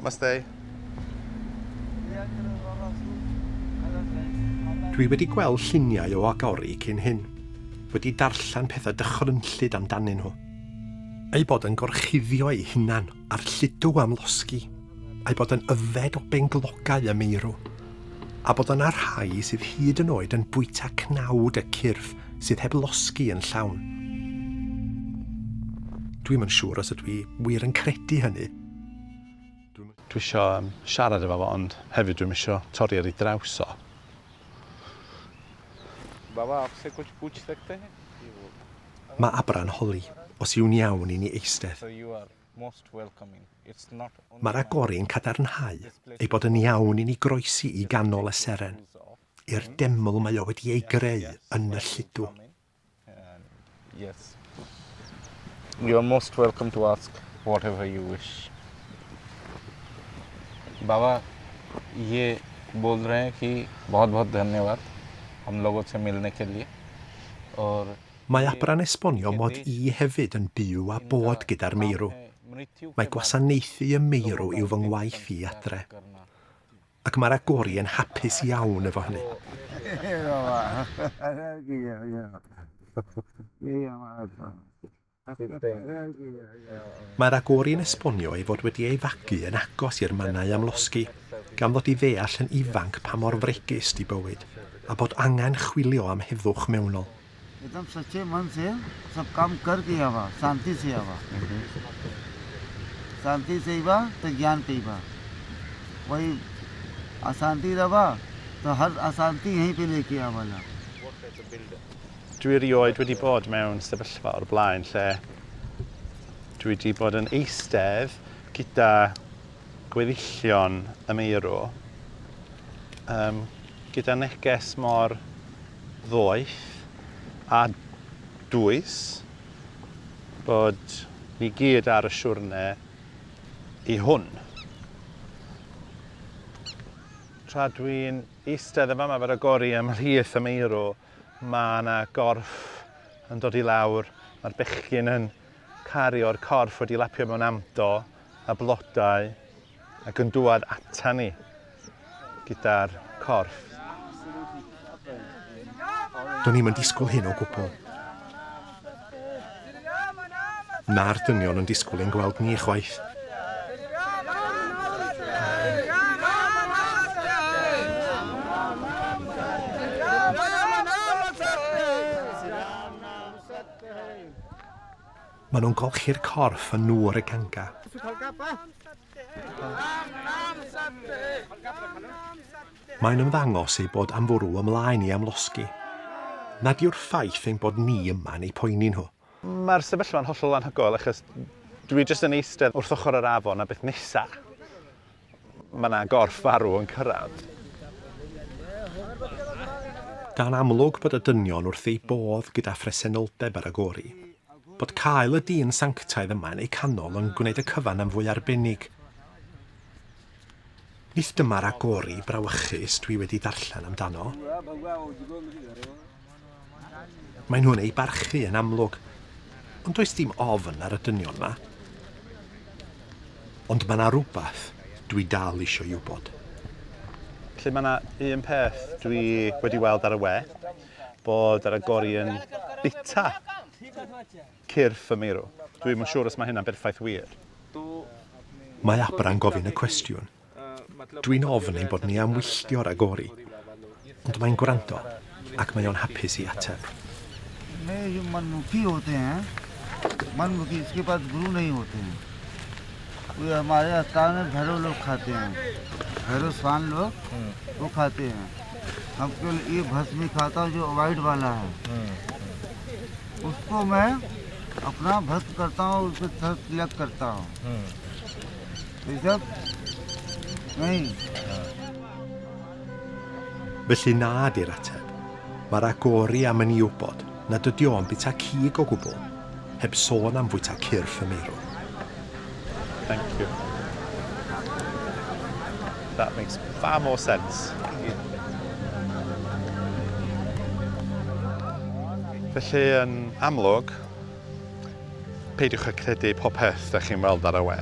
Namaste. Dwi wedi gweld lluniau o Agori cyn hyn, wedi darllen pethau dychrynllyd amdanyn nhw. Eu bod yn gorchuddio eu hunan a'r lludw am losgi, a'u bod yn yfed o benglogau y meirw, a bod yna rhai sydd hyd yn oed yn bwyta cnawd y cyrff sydd heb losgi yn llawn. Dwi'm yn siŵr os ydw i wir yn credu hynny. Dwi isio siarad efo fo ond hefyd dwi'm isio torri ar ei draws o. Baba, aapse kuch puch sakte hain? Mae Abra'n holi os yw'n iawn i ni eistedd. Mae'r Agori'n cadarnhau ei bod yn iawn i ni groesi i ganol y seren, i'r deml mae o wedi ei greu yn y lludw. Yes. You are most welcome to ask whatever you wish. बाबा ये बोल रहे हैं कि बहुत बहुत धन्यवाद हम लोगों से मिलने के लिए और Mae Abra'n esbonio mod i hefyd yn byw a bod gyda'r meirw. Mae gwasanaethu y meirw yw fy ngwaith i adre. Ac mae'r Agori yn hapus iawn efo hynny. Mae'r Agori yn esbonio ei fod wedi ei fagu yn agos i'r mannau amlosgi, gan ddod i ddeall yn ifanc pa mor fregus 'di bywyd, a bod angen chwilio am heddwch mewnol. एकदम सच्चे मन से सब काम करके आवा शांति से आवा शांति से आवा तो ज्ञान पेबा वही अशांति रवा तो हर अशांति यहीं पे लेके आवाला Dwi erioed wedi bod mewn sefyllfa o'r blaen lle dwi wedi bod yn eistedd gyda gweddillion y meirw um, gyda neges mor ddoeth a dwys bod ni gyd ar y siwrne i hwn. Tra dwi'n eistedd yn fama efo'r Agori ymhlith y meirw, mae yna gorff yn dod i lawr, mae'r bechgyn yn cario'r corff wedi lapio mewn amdo a blodau ac yn dŵad ata ni gyda'r corff. Do'n i'm yn disgwyl hyn o gwbl. Na'r dynion yn disgwyl ein gweld ni chwaith. Maen nhw'n golchi'r corff yn nŵr y Ganga. Mae'n ymddangos ei bod am fwrw ymlaen i amlosgi. Nad yw'r ffaith ein bod ni yma yn eu poeni nhw. Mae'r sefyllfa'n hollol anhygoel achos dwi jyst yn eistedd wrth ochr yr afon a beth nesa mae 'na gorff farw yn cyrraedd. Gan amlwg bod y dynion wrth eu bodd gyda phresenoldeb yr Agori, bod cael y dyn sanctaidd yma yn eu canol yn gwneud y cyfan yn fwy arbennig. Nid dyma'r Agori brawychus dwi wedi darllen amdano. Maen nhw'n ei barchu yn amlwg, ond does dim ofn ar y dynion 'ma. Ond mae 'na rywbeth dwi dal eisiau wybod. Felly mae 'na un peth dwi wedi weld ar y we, bod yr Agori yn bita cyrff y meirw. Dwi'm yn siŵr os mae hynna'n berffaith wir. Mae Abra'n gofyn y cwestiwn. Dwi'n ofn ein bod ni am wylltio'r Agori. Ond mae'n gwrando, ac mae o'n hapus i ateb. में जो मनमुखी होते हैं मनमुखी इसके पास गुरु नहीं होते हैं वो हमारे स्थान में भैरव लोग खाते हैं भैरव स्वान लोग वो खाते हैं हम केवल ये भस्म ही खाता हूँ जो वाइट वाला है उसको मैं अपना भस्म करता हूँ उसको सर तिलक करता हूँ ये सब नहीं Felly na 'di'r ateb. Mae'r Agori am i ni wybod nad ydi o'n bwyta cig o gwbl, heb sôn am fwyta cyrff y meirw. Thank you. That makes far more sense. Felly, yn amlwg, peidiwch â credu popeth da chi'n weld ar y we.